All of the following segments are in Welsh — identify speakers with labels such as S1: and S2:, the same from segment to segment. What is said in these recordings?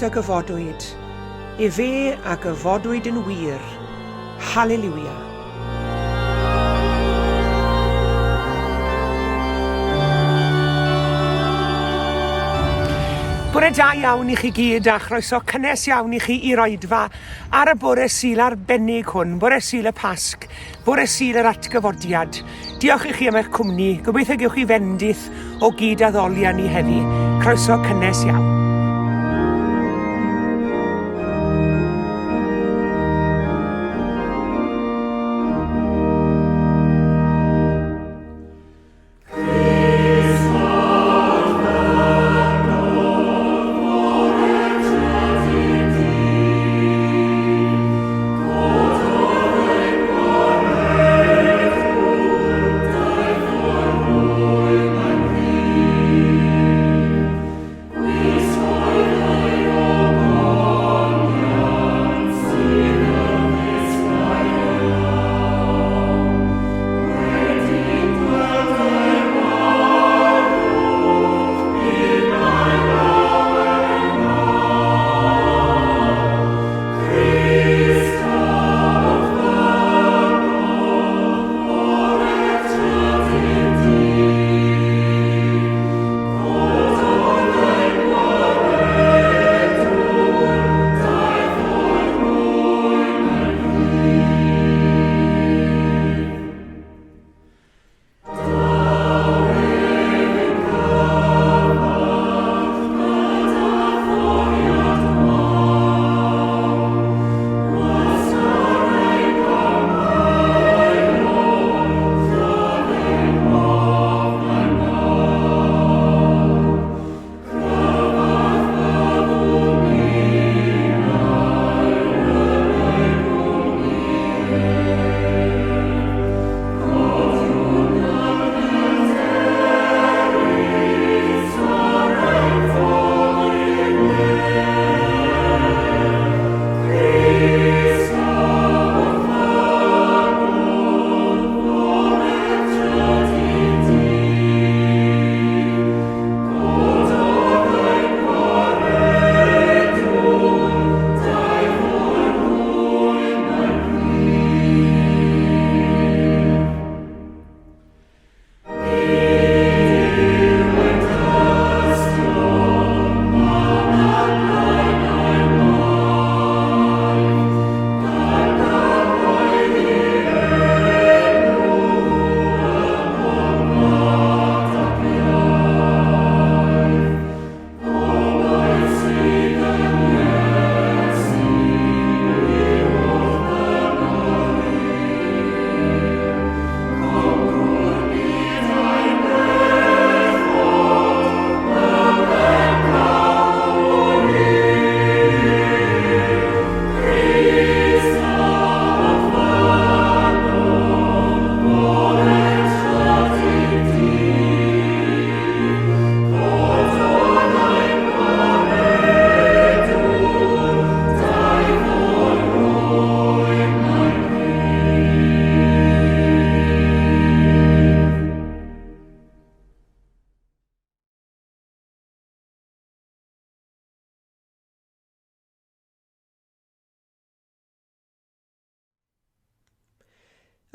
S1: Grist a gyfodwyd, efe a gyfodwyd yn wir. Haleliwia! Bore da iawn i chi gyd a chroeso cynnes iawn i chi i'r oedfa ar y bore Sul arbennig hwn, bore Sul y Pasg, bore Sul yr Atgyfodiad. Diolch i chi am eich cwmni. Gobeithio gewch chi fendith o gyd addoli â ni heddi. Croeso cynnes iawn.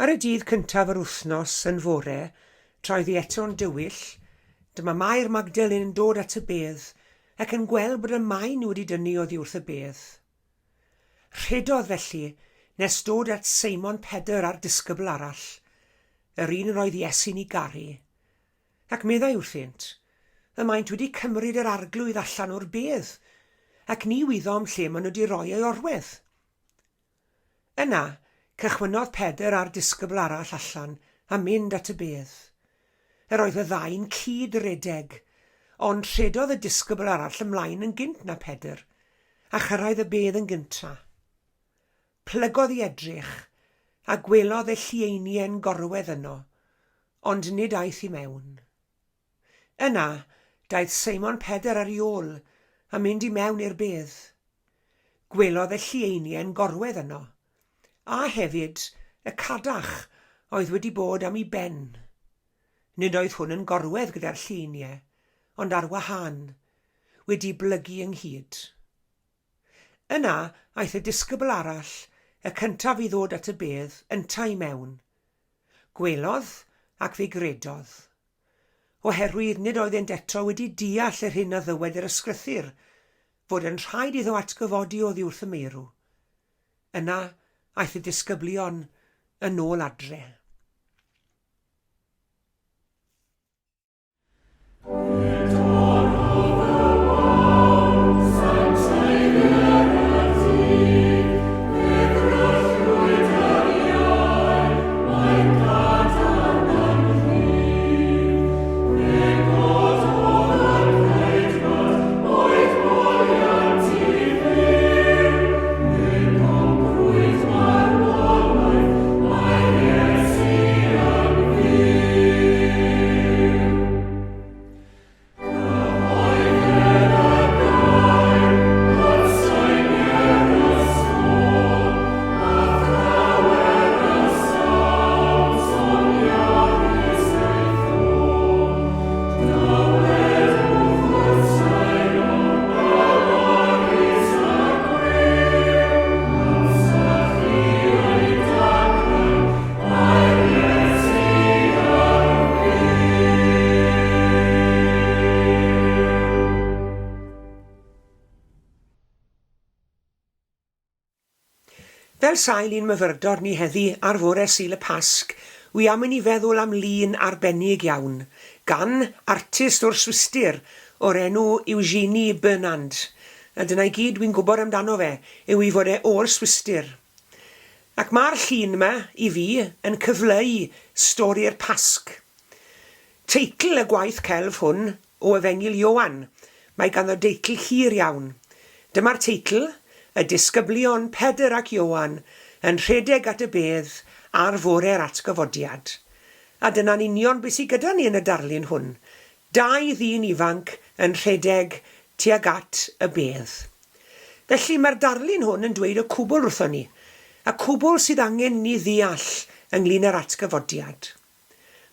S1: Ar y dydd cyntaf yr wythnos yn fore, tra oedd hi eto'n dywyll, dyma Mair Magdalen yn dod at y bedd ac yn gweld bod y maen wedi dynnu oddi wrth y bedd. Rhedodd felly nes dod at Seimon Pedr a'r disgybl arall, yr un yr oedd Iesu'n ei garu. Ac meddai wrthynt, Y maent wedi cymryd yr Arglwydd allan o'r bedd, ac ni wyddom lle maen nhw wedi rhoi ei orwedd. Yna, cychwynnodd Pedr a'r disgybl arall allan a mynd at y bedd. Yr oedd y ddau'n cyd-redeg, ond rhedodd y disgybl arall ymlaen yn gynt na Pedr, a chyrraedd y bedd yn gynta. Plygodd i edrych, a gwelodd y llieiniau'n gorwedd yno, ond nid aeth i mewn. Yna, daeth Seimon Pedr ar ei ôl a mynd i mewn i'r bedd. Gwelodd y llieiniau'n gorwedd yno, a hefyd y cadach oedd wedi bod am ei ben. Nid oedd hwn yn gorwedd gyda'r llieiniau, ond ar wahân, wedi blygu ynghyd. Yna aeth y disgybl arall, y cyntaf i ddod at y bedd, yntau i mewn. Gwelodd, ac fe gredodd. Oherwydd nid oeddent eto wedi deall yr hyn a ddywed yr Ysgrythur, fod yn rhaid iddo atgyfodi oddi wrth y meirw. Yna aeth y disgyblion yn ôl adre. Fel sail i'n myfyrdod ni heddi ar fore Sul y Pasg, wi am i ni feddwl am lun arbennig iawn, gan artist o'r Swistir o'r enw Eugenie Burnand. A dyna i gyd wi'n gwybod amdano fe, yw ei fod e o'r Swistir. Ac mae'r llun 'ma, i fi, yn cyfleu stori'r Pasg. Teitl y gwaith celf hwn o Efengyl Ioan. Mae ganddo deitl hir iawn. Dyma'r teitl, Y disgyblion Pedr ac Ioan yn rhedeg at y bedd ar fore'r atgyfodiad. A dyna'n union beth sydd gyda ni yn y darlun hwn, dau ddyn ifanc yn rhedeg tuag at y bedd. Felly, mae'r darlun hwn yn dweud y cwbl wrthon ni, y cwbl sydd angen i ni ddeall ynglŷn â'r atgyfodiad.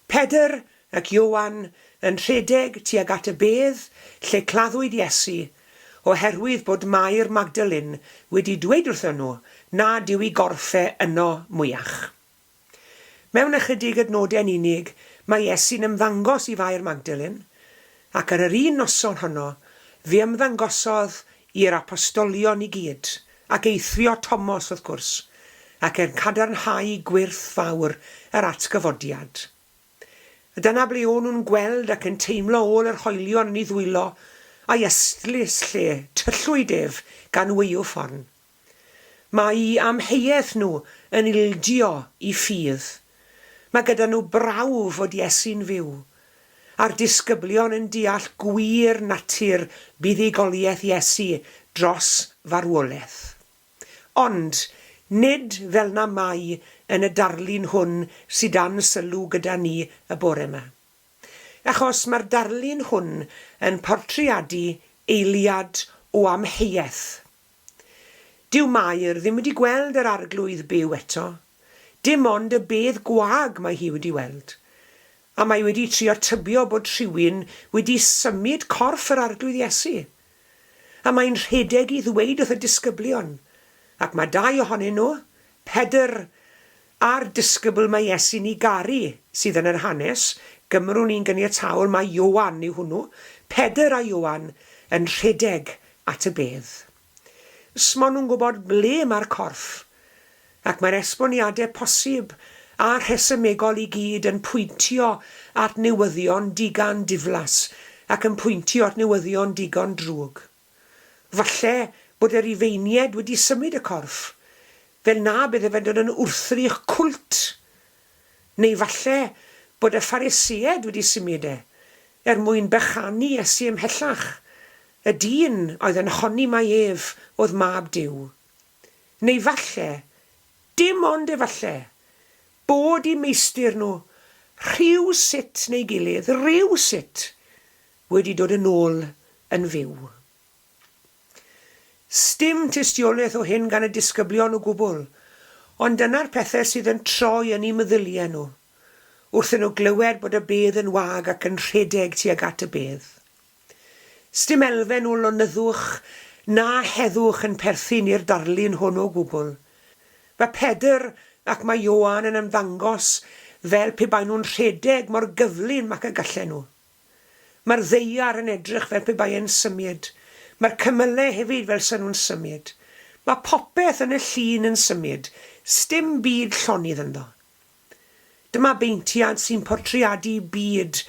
S1: Pedr ac Ioan yn rhedeg tuag at y bedd lle claddwyd Iesu, oherwydd bod Mair Magdalene wedi dweud wrthon nhw nad yw ei gorff e yno mwyach. Mewn ychydig adnodau'n unig, mae Iesu'n ymddangos i Fair Magdalene, ac ar yr un noson honno, fe ymddangosodd i'r apostolion i gyd, ac eithrio Tomos, wrth gwrs, ac er cadarnhau gwyrth fawr yr atgyfodiad. A dyna ble o'n nhw'n gweld ac yn teimlo ôl yr hoelion yn ei ddwylo, a'i ystlys lle tyllwyd ef gan waywffon. Mae eu amheuaeth nhw yn ildio i ffydd. Mae gyda nhw brawf fod Iesu'n fyw. A'r disgyblion yn deall gwir natur buddugoliaeth Iesu dros farwolaeth. Ond, nid fel 'na mae yn y darlun hwn sy dan sylw gyda ni y bore 'ma. Achos mae'r darlun hwn yn portreadu eiliad o amheuaeth. Dyw Mair ddim wedi gweld yr Arglwydd byw eto. Dim ond y bedd gwag mae hi wedi weld. A mae wedi trio tybio bod rhywun wedi symud corff yr Arglwydd Iesu. A mae'n rhedeg i ddweud wrth y disgyblion. Ac mae dau ohonyn nhw, Pedr a'r disgybl mae Iesu'n ei garu, sydd yn yr hanes, gymrwn ni'n gyniataol mai Ioan yw hwnnw, Pedr a Ioan yn rhedeg at y bedd. Smo nhw'n gwybod ble mae'r corff, ac mae'r esboniadau posib a rhesymegol i gyd yn pwyntio at newyddion digan diflas ac yn pwyntio at newyddion digon drwg. Falle bod y Rufeiniaid wedi symud y corff, fel na bydde fe'n dod yn wrthrych cwlt. Neu falle bod y Phariseaid wedi symud e, er mwyn bychanu Iesu ymhellach, y dyn oedd yn honni mai ef oedd Mab Duw. Neu falle, dim ond efalle, bod eu meistr nhw, rhyw sut neu gilydd, ryw sut, wedi dod yn ôl yn fyw. Sdim tystiolaeth o hyn gan y disgyblion o gwbl, ond dyna'r pethau sydd yn troi yn eu meddyliau nhw, wrth nhw glywed bod y bedd yn wag ac yn rhedeg tuag at y bedd. Sdim elfen o lonyddwch na heddwch yn perthyn i'r darlun hwn o gwbl. Mae Pedr ac mae Ioan yn ymddangos fel pe baen nhw'n rhedeg mor gyflym ac y gallen nhw. Mae'r ddaear yn edrych fel pe bai e'n symud. Mae'r cymylau hefyd fel 'sa nhw'n symud. Mae popeth yn y llun yn symud, 'sdim byd llonydd ynddo. Dyma beintiad sy'n portreadu byd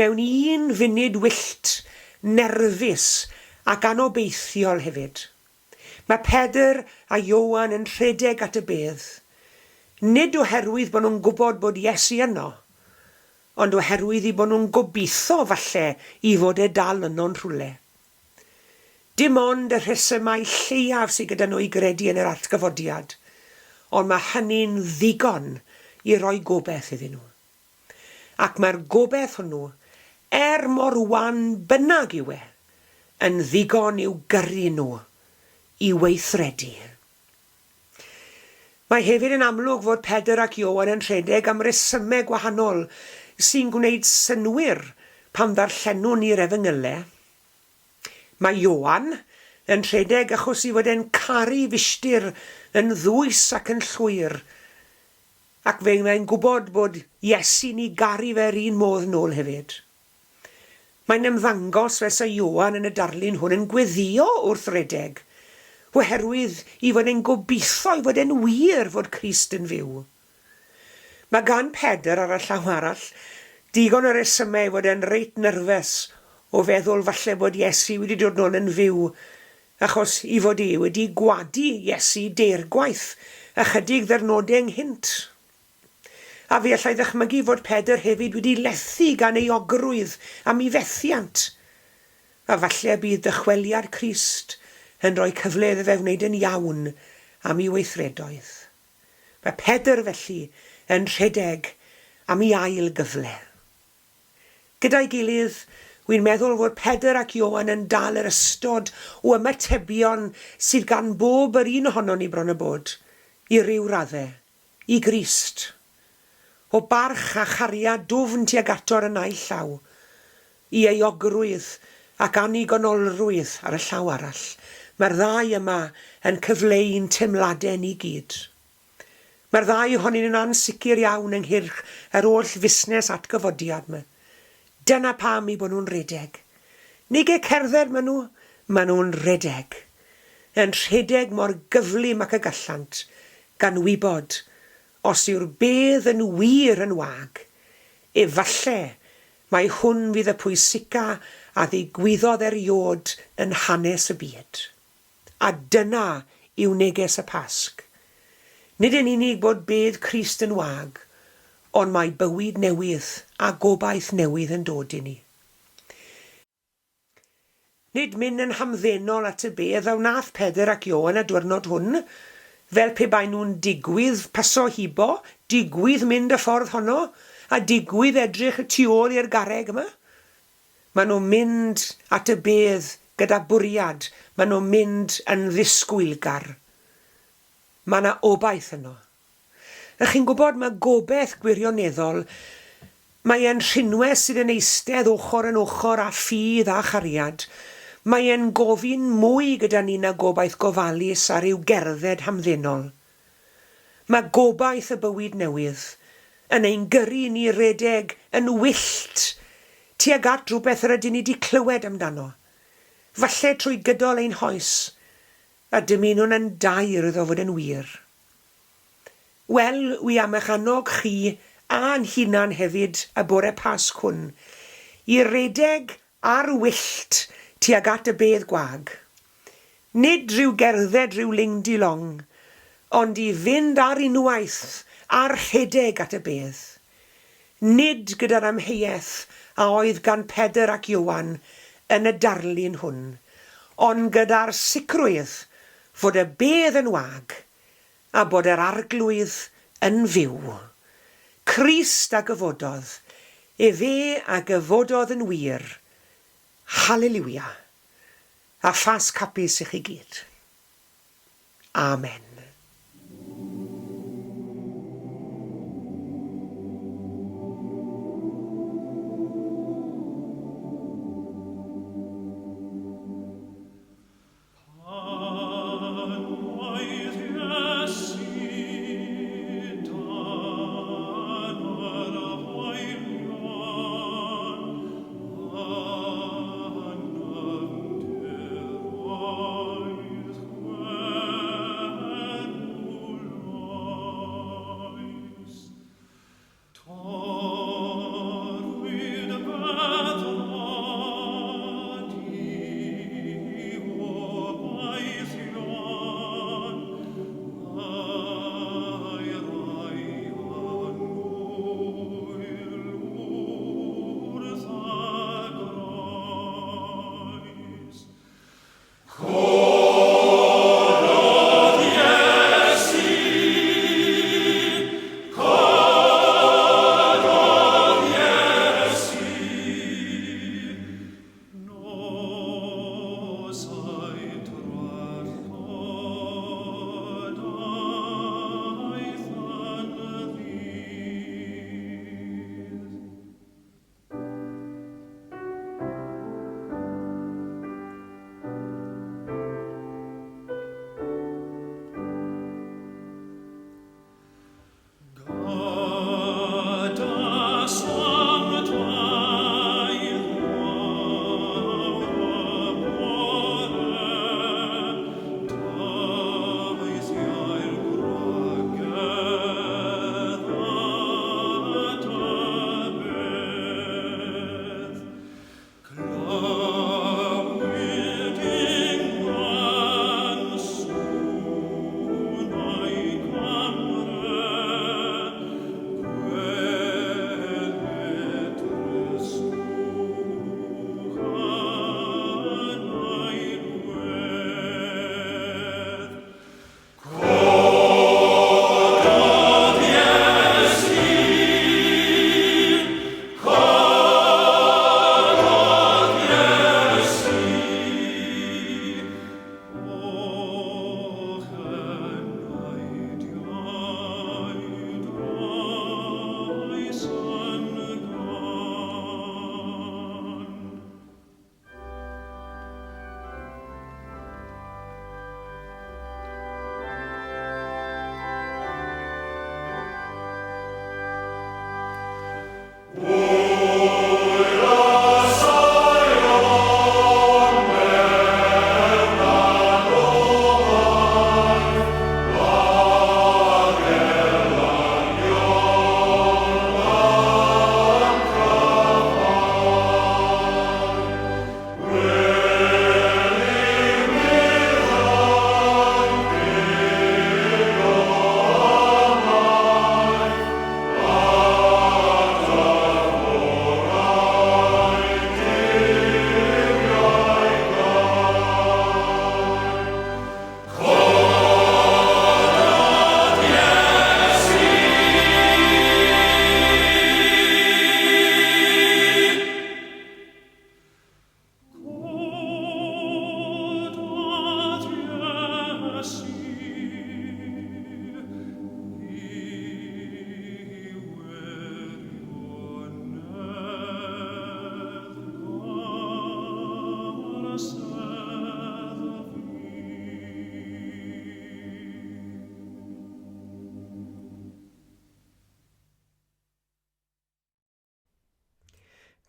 S1: mewn un funud wyllt, nerfus ac anobeithiol hefyd. Mae Pedr a Ioan yn rhedeg at y bedd, nid oherwydd bod nhw'n gwybod bod Iesu yno, ond oherwydd eu bod nhw'n gobeithio falle i fod e dal yno'n rhywle. Dim ond y rhesymau lleiaf sydd gyda nhw i gredu yn yr atgyfodiad, ond mae hynny'n ddigon i roi gobaith iddyn nhw. Ac mae'r gobaith hwnnw, er mor wan bynnag yw e, yn ddigon i'w gyrru nhw i weithredu. Mae hefyd yn amlwg fod Pedr ac Ioan yn rhedeg am resymau gwahanol sy'n gwneud synnwyr pan ddarllenwn ni'r Efengylau. Mae Ioan yn rhedeg achos ei fod e'n caru filltir yn ddwys ac yn llwyr, ac fe mae'n gwybod bod Iesu'n ei garu fe'r un modd nôl hefyd. Mae'n ymddangos fel 'sa Ioan yn y darlun hwn yn gweddïo wrth redeg, oherwydd 'i fod e'n gobeithio 'i fod e'n wir fod Crist yn fyw. Mae gan Pedr, ar y llaw arall, digon o resymau i fod e'n reit nyrfys o feddwl falle bod Iesu wedi dod nôl yn fyw, achos 'i fod e wedi gwadu Iesu deirgwaith ychydig ddyrnodau ynghynt. A fe allai ddychmygu fod Pedr hefyd wedi lethu gan euogrwydd am ei fethiant. A falle y bydd dychweliad Crist yn rhoi cyfle iddo fe wneud yn iawn am ei weithredoedd. Mae Pedr, felly, yn rhedeg am ei ail gyfle. Gyda'i gilydd, wi'n meddwl fod Pedr ac Ioan yn dal yr ystod o ymatebion sydd gan bob yr un ohonon ni bron a bod, i ryw raddau. I Grist. O barch a chariad dwfn tuag ato ar y naill llaw, i euogrwydd ac annigonolrwydd ar y llaw arall, mae'r ddau yma yn cyfleu'n teimladau ni gyd. Mae'r ddau ohonyn nhw'n ansicr iawn ynghylch yr holl fusnes atgyfodiad 'ma. Dyna pam eu bod nhw'n rhedeg. Nige cerdded maen nhw, maen nhw'n rhedeg. Yn rhedeg mor gyflym ac y gallant, gan wybod, os yw'r bedd yn wir yn wag, efalle mai hwn fydd y pwysica a ddigwyddodd eriôd yn hanes y byd. A dyna yw neges y Pasg. Nid yn unig bod bedd Crist yn wag, ond mae bywyd newydd a gobaith newydd yn dod i ni. Nid mynd yn hamddenol at y bedd a wnaeth Pedr ac Ioan y dwyrnod hwn, fel pe baen nhw'n digwydd paso hibo, digwydd mynd y ffordd honno, a digwydd edrych y tu ôl i'r garreg yma. Maen nhw'n mynd at y bedd gyda bwriad, maen nhw'n mynd yn ddisgwylgar. Mae 'na obaith yno. Ych chi'n gwybod, mae gobaith gwirioneddol, mae e'n rhinwedd sydd yn eistedd ochr yn ochr â ffydd a chariad. Mae e'n gofyn mwy gyda ni na gobaith gofalus a rhyw gerdded hamddenol. Mae gobaith y bywyd newydd yn ein gyrru ni redeg yn wyllt tuag at rhywbeth yr ydyn ni 'di clywed amdano, falle trwy gydol ein hoes, a dymunwn yn daer iddo fod yn wir. Wel, wi am eich annog chi a'n hunan hefyd y bore Pasg hwn, i redeg ar wyllt tuag at y bedd gwag. Nid rhyw gerdded rhyw ling-di-long, ond i fynd ar unwaith a rhedeg at y bedd. Nid gyda'r amheuaeth a oedd gan Pedr ac Ioan yn y darlun hwn, ond gyda'r sicrwydd fod y bedd yn wag, a bod yr Arglwydd yn fyw. Crist a gyfododd, Efe a gyfododd yn wir. Haleliwia! A Phasg hapus i chi gyd. Amen.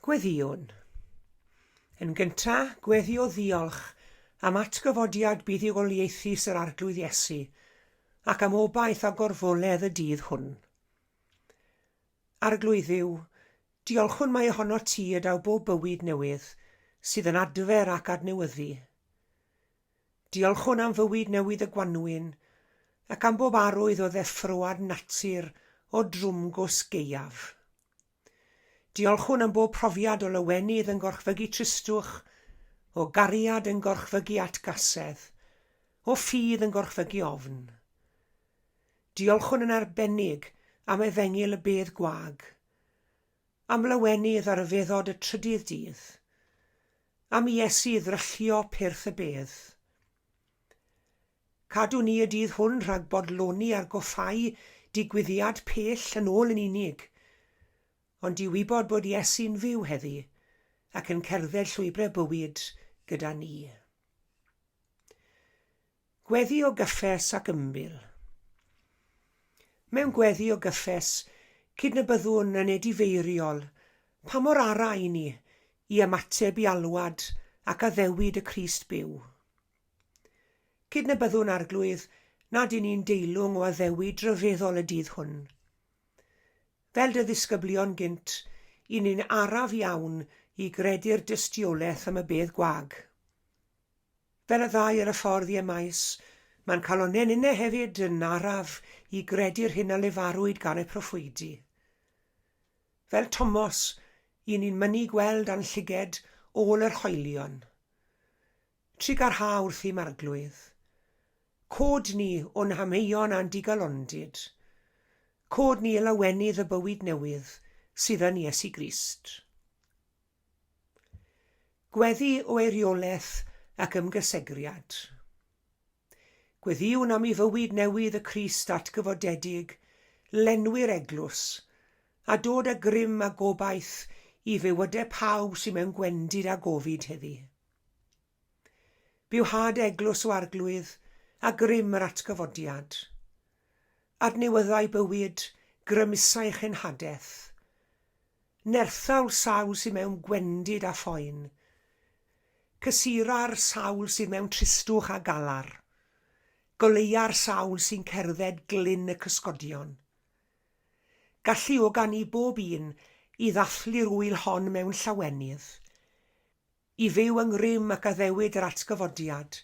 S1: Gweddïwn. Yn gynta, gweddi o ddiolch am atgyfodiad buddugoliaethus yr Arglwydd Iesu, ac am obaith a gorfoledd y dydd hwn. Arglwydd Dduw, diolchwn mai ohonot ti y daw bob bywyd newydd, sydd yn adfer ac adnewyddu. Diolchwn am fywyd newydd y gwanwyn, ac am bob arwydd o ddeffroad natur o drwmgwsg gaeaf. Diolchwn am bob profiad o lawenydd yn gorchfygu tristwch, o gariad yn gorchfygu atgasedd, o ffydd yn gorchfygu ofn. Diolchwn yn arbennig am efengyl y bedd gwag, am lawenydd a rhyfeddod y trydydd dydd, am i Iesu ddryllio pyrth y bedd. Cadw ni y dydd hwn rhag bodloni ar goffáu digwyddiad pell yn ôl yn unig, ond i wybod bod Iesu'n fyw heddi ac yn cerdded llwybrau bywyd gyda ni. Gweddi o gyffes ac ymbil. Mewn gweddi o gyffes, cydnabyddwn yn edifeiriol pa mor ara i ni i ymateb i alwad ac addewid y Crist byw. Cydnabyddwn, Arglwydd, nad y'n ni'n deilwng o addewid rhyfeddol y dydd hwn. Fel dy ddisgyblion gynt, y'n ni'n araf iawn i gredu'r dystiolaeth am y bedd gwag. Fel y ddau ar y ffordd i Emaus, mae'n calonnau ninne hefyd yn araf i gredu'r hyn a lefarwyd gan y proffwydi. Fel Tomos, y'n ni'n mynnu gweld â'n llyged ôl yr hoelion. Trugarha wrthym, Arglwydd. Cod ni o'n hamheuon a'n digalondid. Cod ni i lawenydd y bywyd newydd sydd yn Iesu Grist. Gweddi o eiriolaeth ac ymgysegriad. Gweddïwn am i fywyd newydd y Crist atgyfodedig lenwi'r eglwys, a dod â grym a gobaith i fywydau pawb sydd mewn gwendid a gofid heddi. Bywhad eglwys o Arglwydd a grym yr atgyfodiad. Adnewyddai bywyd, grymusai chenhadaeth. Nerthawl sawl sydd mewn gwendid a phoen. Cysura'r sawl sydd mewn tristwch a galar. Goleua'r sawl sy'n cerdded glyn y cysgodion. Galluoga ni bob un i ddathlu'r ŵyl hon mewn llawenydd. I fyw yng ngrym ac addewid yr atgyfodiad,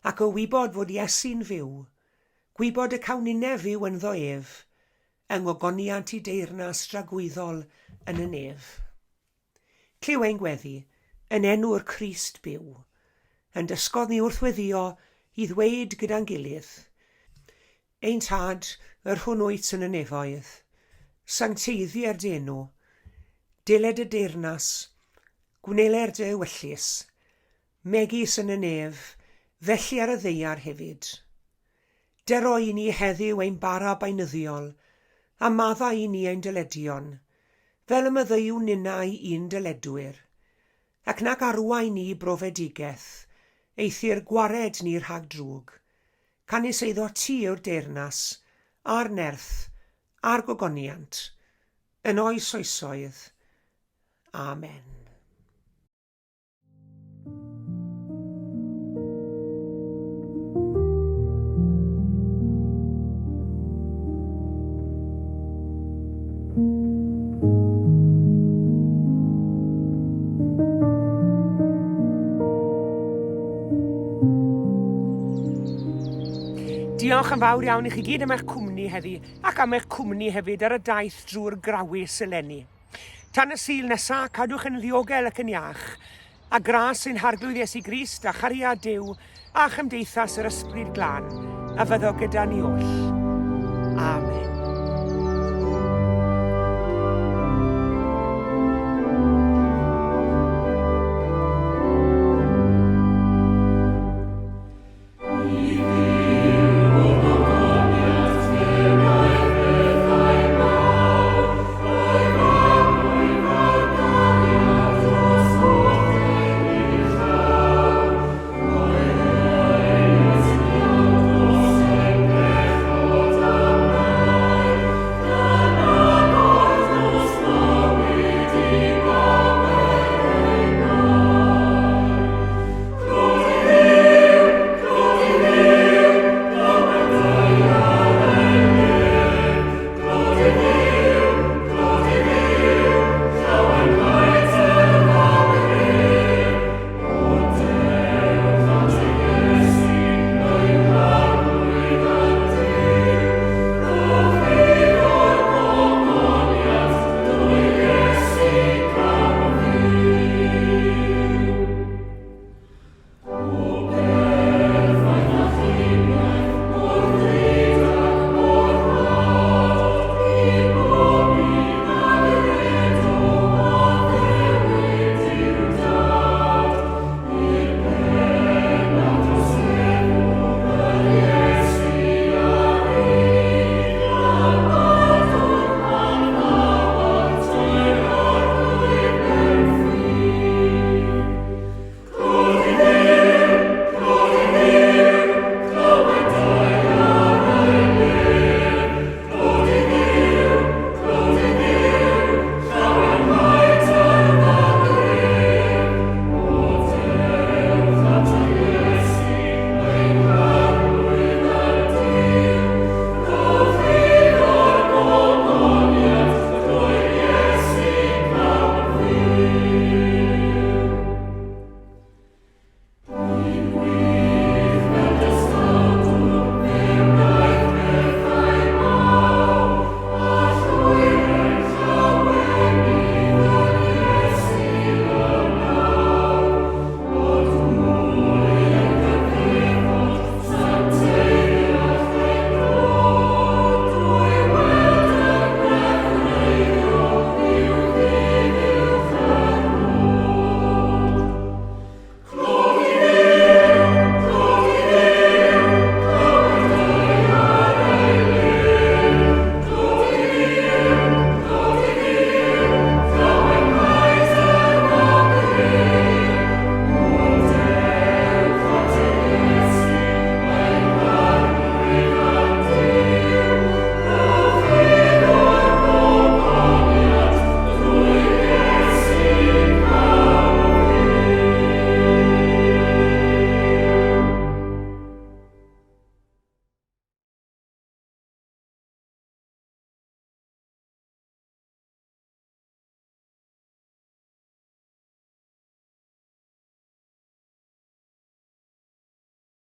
S1: ac o wybod fod Iesu'n fyw, gwybod y cawn ninne fyw ynddo ef, yng ngogoniant i deyrnas dragwyddol yn y nef. Clyw ein gweddi, yn enw'r Crist byw, yn dysgodd ni wrth weddïo i ddweud gyda'n gilydd, Ein Tad, yr hwn wyt yn y nefoedd, sancteiddier dy enw, deled dy deyrnas, gwneler dy ewyllys, megis yn y nef, felly ar y ddaear hefyd. Dero i ni heddiw ein bara beunyddiol, a maddau i ni ein dyledion, fel y maddeuwn ninnau i'n dyledwyr, ac nag arwain ni i brofedigaeth, eithr gwared ni rhag drwg. Canys eiddo ti yw'r deyrnas, a'r nerth, a'r gogoniant, yn oes oesoedd. Amen. Diolch yn fawr iawn i chi gyd am eich cwmni heddi ac am eich cwmni hefyd ar y daith drwy'r Grawys eleni. Tan y Sul nesa, cadwch yn ddiogel ac yn iach, a gras ein Harglwydd Iesu Grist a chariad Duw a chymdeithas yr Ysbryd Glân a fyddo gyda ni oll. Amen.